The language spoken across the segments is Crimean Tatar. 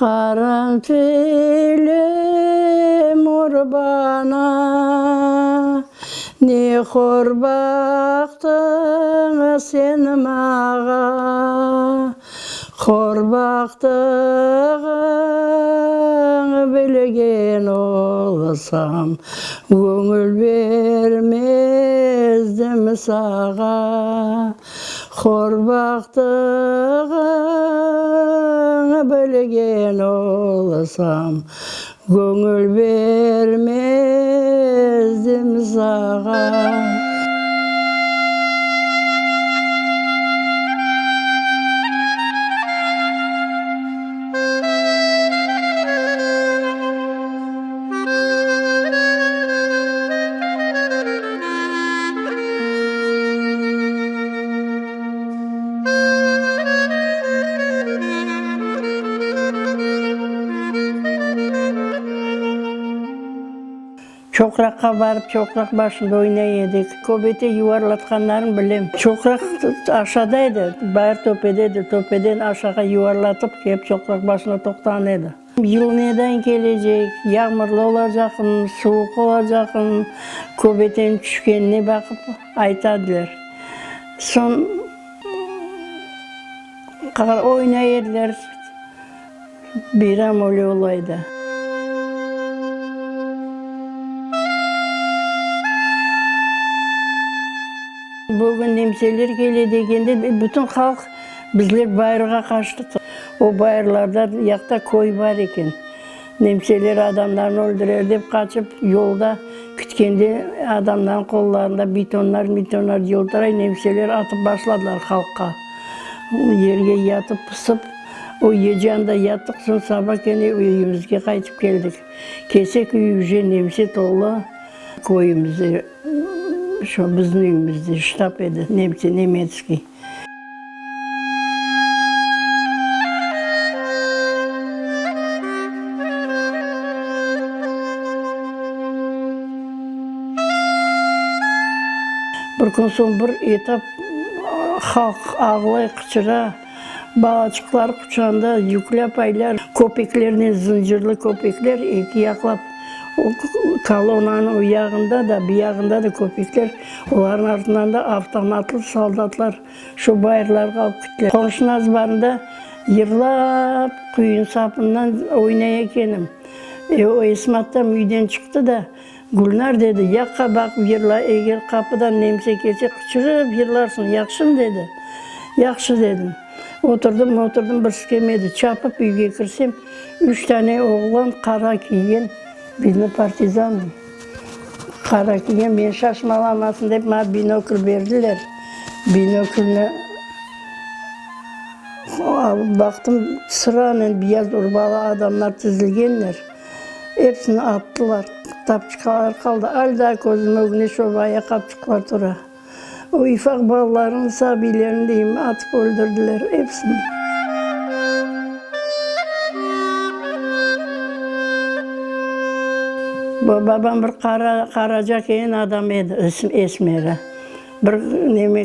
Qaranfilim urbana, Ne hor baqtıñ sen mağa, Hor baqtığıñ bilgen olsam, Göñül bermezdim sağa. Hor baqtığıñ bilgen olsam, Göñül bermezdim sağa. Çoqraqqa barıp, çoqraq başında oynay edik. Köbete yuvarlatqanlarını bilem. Çoqraq aşağıda edi, bayır töpede edi. Töpeden aşağı yuvarlatıp kelip çoqraq başında toqtağan edi. Yıl neden kelecek, yağmurlı olacaqmı, suvuq olacaqmı, köbeteniñ tüşkenine baqıp ayta ediler. Soñ oynay ediler, bayram öyle ola edi. Bugün nemseler kele degende, bütün halq Bizler bayırğa qaçtıq. O bayırlarda yaqta köy bar eken. Nemseler adamlarnı öldürer dep qaçıp, yolda kütkende adamlarnıñ qollarında bitonlar, mitonlar yıltıray, nemseler atıp başladılar halqqa. Yerge yatıp, pısıp, o gece anda yattıq, soñ saba kene üyümizge qaytıp keldik. Kelsek, üy uje nemse tolu, köyümizde, şo bizim üyümizde ştab edi, nemse, nemetskiy. Bir kün soñ bir etap halq ağlay, qıçıra, balaçıqlar quçağında yüklü apaylar, köpeklernen, zıncırlı köpekler eki yaqlap, kolonnanıñ o yağında da, bu yağında da köpekler. Olarnıñ artından da avtomatlı soldatlar şu bayırlarğa alıp kettiler. Qomşunıñ azbarında yırlap, quyunıñ sapından oynay ekenim. E, o Esmattan üyden çıqtı da, Gülnar, dedi, yaqqa baqıp yırla, eger qapıdan nemse kelse, qıçırıp yırlarsıñ, yahşımı, dedi. Yahşı, dedim. Oturdım, oturdım, birisi kelmedi. Çapıp üyge kirsem, üç tane oğlan qara kiygen, vidno, partizan. Qara kiygen, men şaşmalamasın dep, maña binokl berdiler. Binoklni alıp baqtım, sıranen beyaz urbalı adamlar tizilgenler. Episini attılar, tapçıqalar qaldı. Al daa közüm ögünde şo baya qapçıqlar tura. O ufaq balalarnı, sabiylerni deyim, atıp öldürdiler episini. Babam bir qara, qaraca keyin adam edi, esmeri. Bir neme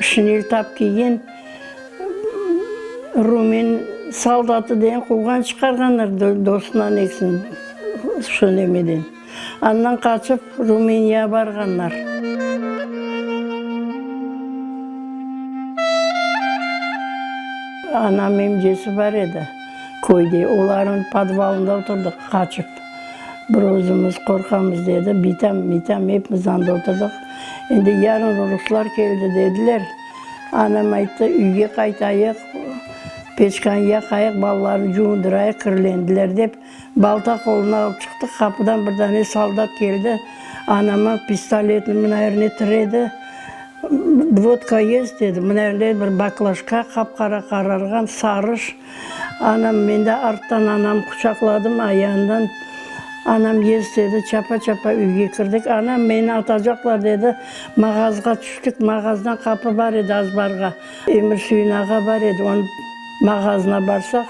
şinel tap kiygen, rumen soldatı degen quvğan çıqarğanlar dostundan ekisini şu nemeden. Andan qaçıp Rumıniyağa barğanlar. Anam emcesi bar edi köyde, olarnıñ podvalında oturdıq qaçıp. Bir özümiz qorqamız dedi, bitam, mitam epimiz anda oturdıq. Endi yarın ruslar keldi dediler. Anam ayttı, üyge qaytayıq, peçkanı yaqayıq, balalarnı cuvundırayıq, kirlendiler dep. Balta qoluna alıp çıqtı, qapıdan bir dane soldat keldi, anama pistoletni mına yerine tiredi, Vodka est? dedi. Mına yerinde bir baklaşka, qap-qara qararğan, sarış. Anam, men de arttan anamnı quçaqladım, ayağından. Anam est dedi, çapa-çapa üyge kirdik. Anam, meni atacaqlar, dedi. Mağazğa tüştik, mağazdan qapı bar edi azbarğa. Emir Süyün ağa bar edi, onıñ mağazına barsaq,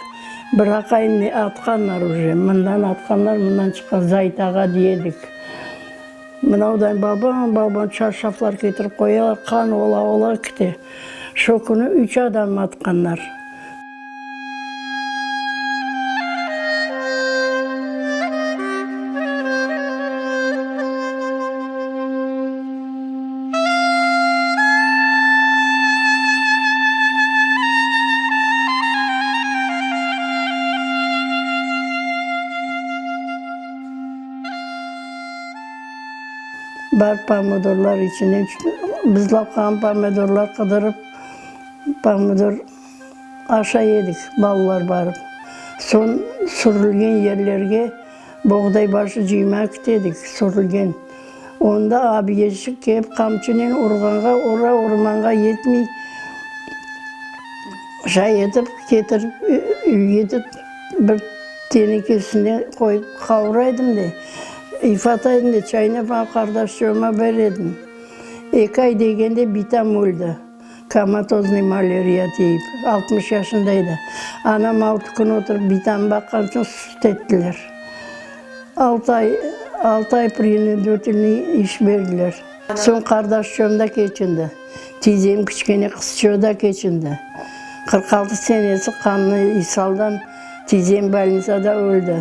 bir aqaynı atqanlar uje, mından atqanlar, mından çıqqan, Zait ağa dey edik. Mınavdan baban-baban çarşaflar ketirip qoyalar, qan ola-ola kite. Şo künü üç adam atqanlar. Barıp pomidorlar içinden bızlap qalğan pomidorlar qıdırıp, pomidor aşay edik, balalar barıp. Soñ sürülgen yerlerge boğday başı cıymağa kite edik, sürülgen. Onda abiyeşik kelip qamçınen urğanğa ura, urmanğa yetmey, şay etip ketirip üyge de bir tenekesine qoyıp qavuraydım de, yıfataydım de, çaynap maña qardaşçığıma beredim. Eki ay degende bitam öldi, komatoznıy maleriya tiyip, 60 yaşında edi. Anam altı kün oturıp bitamnı baqqan soñ süt ettiler. Altı ay, altı ay prinuditelnıy iş berdiler. Soñ qardaşçığım da keçindi. Tiyzem kiçkene qızçığı da keçindi. 46 senesi qanlı isaldan tiyzem bolnitsada öldi.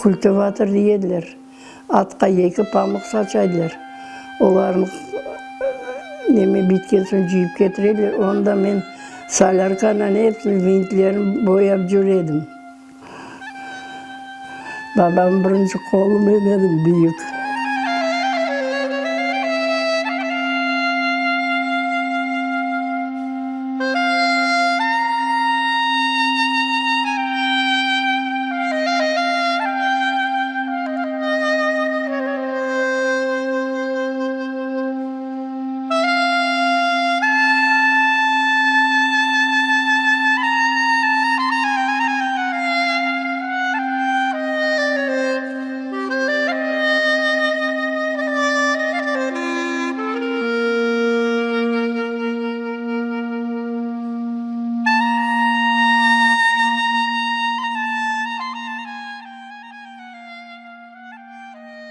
Kultivator dey ediler. Atqa eki pamuq saçaydılar. Olarnı neme bitken soñ cıyıp ketirediler. Onı da men solârkanen epsini vintlerini boyap cür edim. Babamnıñ birinci qolu men edim, büyük.